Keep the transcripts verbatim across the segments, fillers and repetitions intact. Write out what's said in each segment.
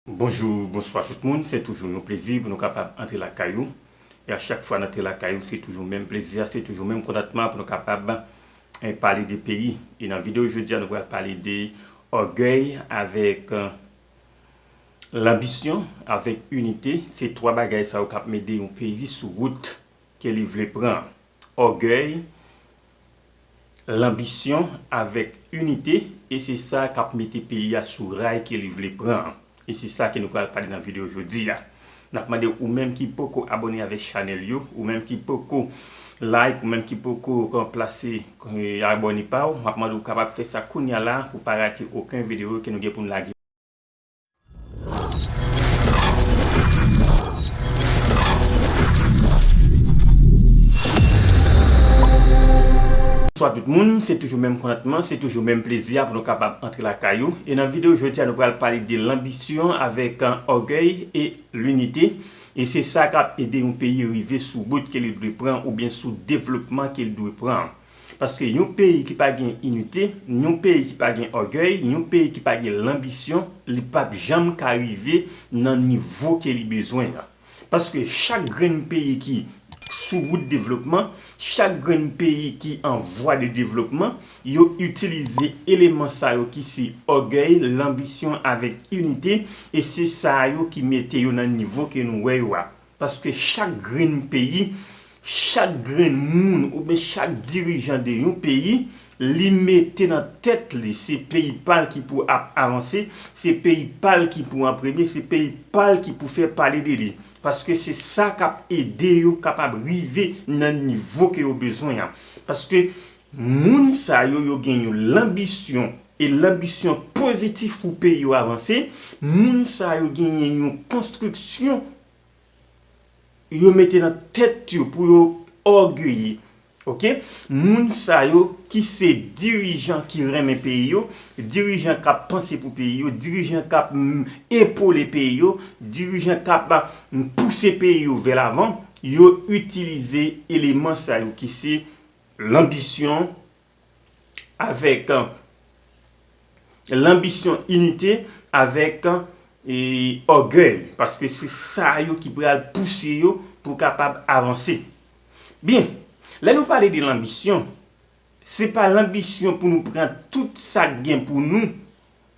Bonjou, bonswa tout moun. Se toujou yon plezi pou nou kapab antre lakay ou. E a chak fwa n antre lakay ou, se toujou menm plezi a, se toujou menm kontantman pou nou kapab eh, pale de peyi. E nan videyo jodi a, nou pral pale de ògèy avèk eh, lanbisyon, avèk inite. Se twa bagay sa yo k ap mete yon peyi sou wout ke li vle pran. Ògèy, lanbisyon avèk inite, e se sa k ap mete peyi a sou ray ke li vle pran an. E se sa ke nou pral pale nan videyo jodi a. N ap mande ou menm ki poko abòne avèk chanèl yo, ou menm ki poko like, ou menm ki poko eh, plase eh, abòne pa w, m ap mande w kapab fè sa kounye a la pou pa rate okenn videyo ke nou gen pou n lage. Bonswa tout moun, se toujou menm kontantman, se toujou menm plezi a pou nou kapab antre lakay ou. E nan videyo jodi a, nou pral pale de lanbisyon avèk eh, ògèy e linite. E se sa k ap ede yon peyi rive sou wout ke li dwe pran oubyen sou devlopman ke li dwe pran. Paske yon peyi ki pa gen inite, yon peyi ki pa gen ògèy, yon peyi ki pa gen lanbisyon, li p ap janm ka rive nan nivo ke li bezwen an. Paske chak grenn peyi ki sou wout devlopman, chak grenn peyi ki an vwa de devlopman, yo itilize eleman sa yo ki se ògèy, lanbisyon avèk inite, e se sa yo ki mete yo nan nivo ke nou wè yo a. Paske chak grenn peyi, chak grenn moun oubyen chak dirijan de yon peyi, li mete nan tèt li se peyi pa l ki pou ap avanse, se peyi pa l ki pou an premye, se peyi pa l ki pou fè pale de li. Paske se sa k ap ede yo kapab rive nan nivo ke yo bezwen an. Paske moun sa yo, yo gen yon lanbisyon, e lanbisyon pozitif pou peyi yo avanse. Moun sa yo genyen yon konstriksyon yo mete nan tèt yo pou yo ògeye. Oke? Moun sa yo ki se dirijan ki renmen peyi yo, dirijan k ap panse pou peyi yo, dirijan k ap mm, epole peyi yo, dirijan k ap mm, pouse peyi yo vè lavan, yo itilize eleman sa yo ki se lanbisyon, avèk eh, lanbisyon, inite avèk eh, ògèy, paske se sa yo ki pral pouse yo pou kapab avanse. Byen, lè nou pale de lanbisyon, se pa lanbisyon pou nou pran tout sa k gen pou nou,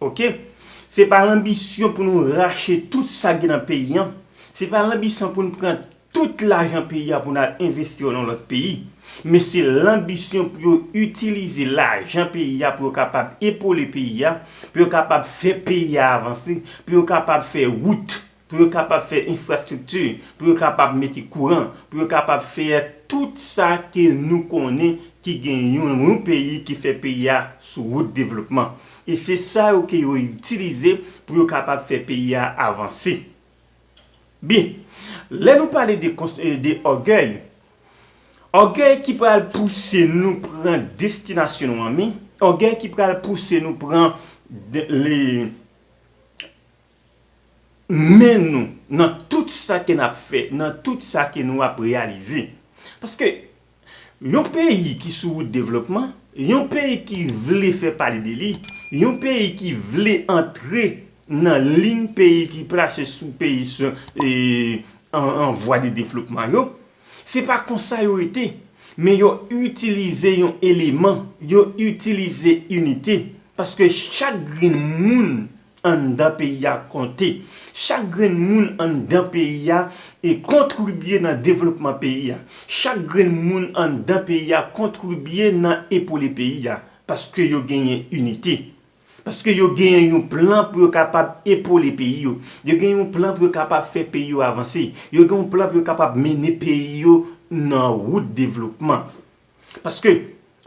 oke? Se pa lanbisyon pou nou rache tout sa k gen nan peyi an. Se pa lanbisyon pou nou pran tout lajan peyi a pou n al envesti yo nan lòt peyi. Men se lanbisyon pou yo itilize lajan peyi a pou yo kapab epole peyi a, pou yo kapab fè peyi a avanse, pou yo kapab fè wout, pou yo kapab fè enfrastrikti, pou yo kapab mete kouran, pou yo kapab fè tout sa ke nou konnen ki gen yon, yon peyi ki fè peyi a sou wout devlopman. E se sa yo ke yo itilize pou yo kapab fè peyi a avanse. Byen, lè nou pale de, de ògèy, ògèy ki pral pouse nou pran destinasyon nou an men, ògèy ki pral pouse nou pran de, le, men nou nan tout sa ke n ap fè, nan tout sa ke nou ap reyalize. Paske yon peyi ki sou wout devlopman, yon peyi ki vle fè pale de li, yon peyi ki vle antre nan liy peyi ki plase sou peyi sou, e, an, an vwa de devlopman yo, se pa konsa yo rete, men yo itilize yon eleman, yo itilize inite, paske chak grenn moun anndan peyi a konte. Chak grenn moun anndan peyi a e kontribye nan devlopman peyi a. Chak grenn moun anndan peyi a kontribye nan epole peyi a, paske yo genyen inite. Paske yo genyen yon plan pou yo kapab epole peyi yo. Yo gen yon plan pou yo kapab fè peyi yo avanse. Yo gen yon plan pou yo kapab mennen peyi yo nan wout devlopman. Paske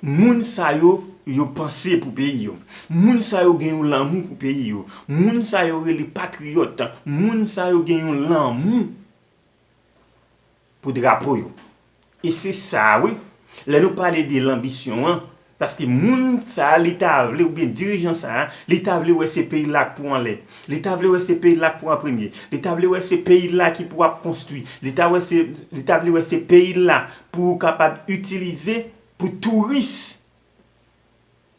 moun sa yo, yo panse pou peyi yo. Moun sa yo gen yon lanmou pou peyi yo. Moun sa yo rele patriyòt. Moun sa yo gen yon lanmou pou drapo yo. E se sa, wi. Lè nou pale de lanbisyon an, paske moun sa a, li ta vle, oubyen dirijan sa a, li ta vle wè se peyi la k pou anlè. Li ta vle wè se peyi la k pou an premye. Li ta vle wè se peyi la ki pou ap konstwi. Li ta wè se, li ta vle wè se peyi la pou kapab itilize pou touris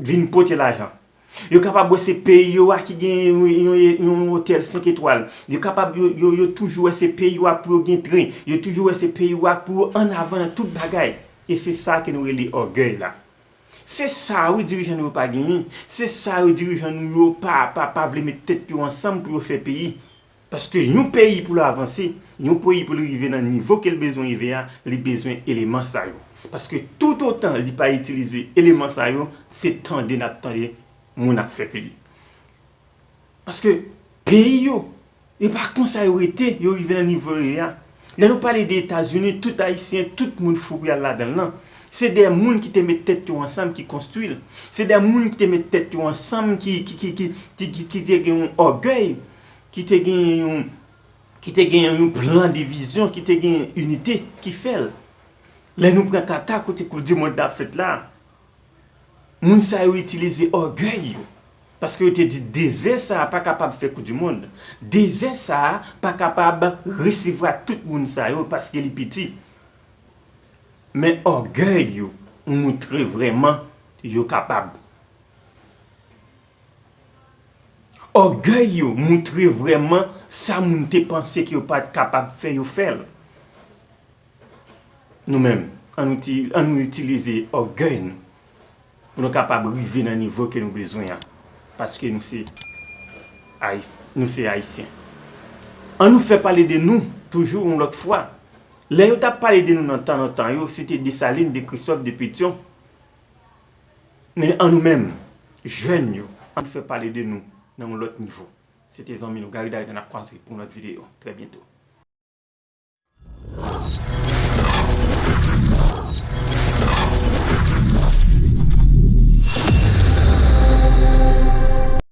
vin pote lajan. Yo kapab wè se peyi yo a ki gen yon, yon, yon otèl senk etwal. Yo kapab, yo, yo, yo toujou wè se peyi yo a pou yo gen tren. Yo toujou wè se peyi yo a pou yo an avan nan tout bagay. E se sa ke nou rele ògèy la. Se sa wi dirijan nou yo pa genyen. Se sa yo dirijan nou yo pa, pa, pa vle met tèt yo ansanm pou yo fè peyi. Paske yon peyi pou l avanse, yon peyi pou l rive nan nivo ke l bezwen rive a, li bezwen eleman sa yo. Paske toutotan li pa itilize eleman sa yo, se tande n ap tande moun ap fè peyi. Paske peyi yo, e pa konsa yo rete, yo rive nan nivo yo ye a. Lè nou pale de Etazini, tout Ayisyen, tout moun fou pou y al ladan l lan. Se de moun ki te met tèt yo ansanm ki konstwi l. Se de moun ki te met tèt yo ansanm ki, ki, ki, ki, ki, ki, ki te gen yon ògèy, ki te gen yon, ki te gen yon plan de vizyon, ki te gen inite, ki fè l. Lè nou pran Kata, kote Koup di Mond la ap fèt la, moun sa yo itilize ògèy yo. Paske yo te di dezè sa a pa kapab fè Koup di Mond. Dezè sa a pa kapab resevwa tout moun sa yo paske li piti. Men ògèy yo moutre vrèman yo kapab. Ògèy yo moutre vrèman sa moun te panse ke yo pa t kapab fè, yo fè l. Nou menm, ann nou ti, ann nou itilize ògèy nou pou nou kapab rive nan nivo ke nou bezwen an. Paske nou se Ayis-, nou se Ayisyen. Ann nou fè pale de nou toujou yon lòt fwa. Lè yo t ap pale de nou nan tan lontan yo, se te Desalin, de Kristòf, de Petyon. Men an nou menm, jèn yo, ann fè pale de nou nan yon lòt nivo. Se te zanmi nou Gary Dayton, n ap kwaze pou yon lòt videyo. Trè byento.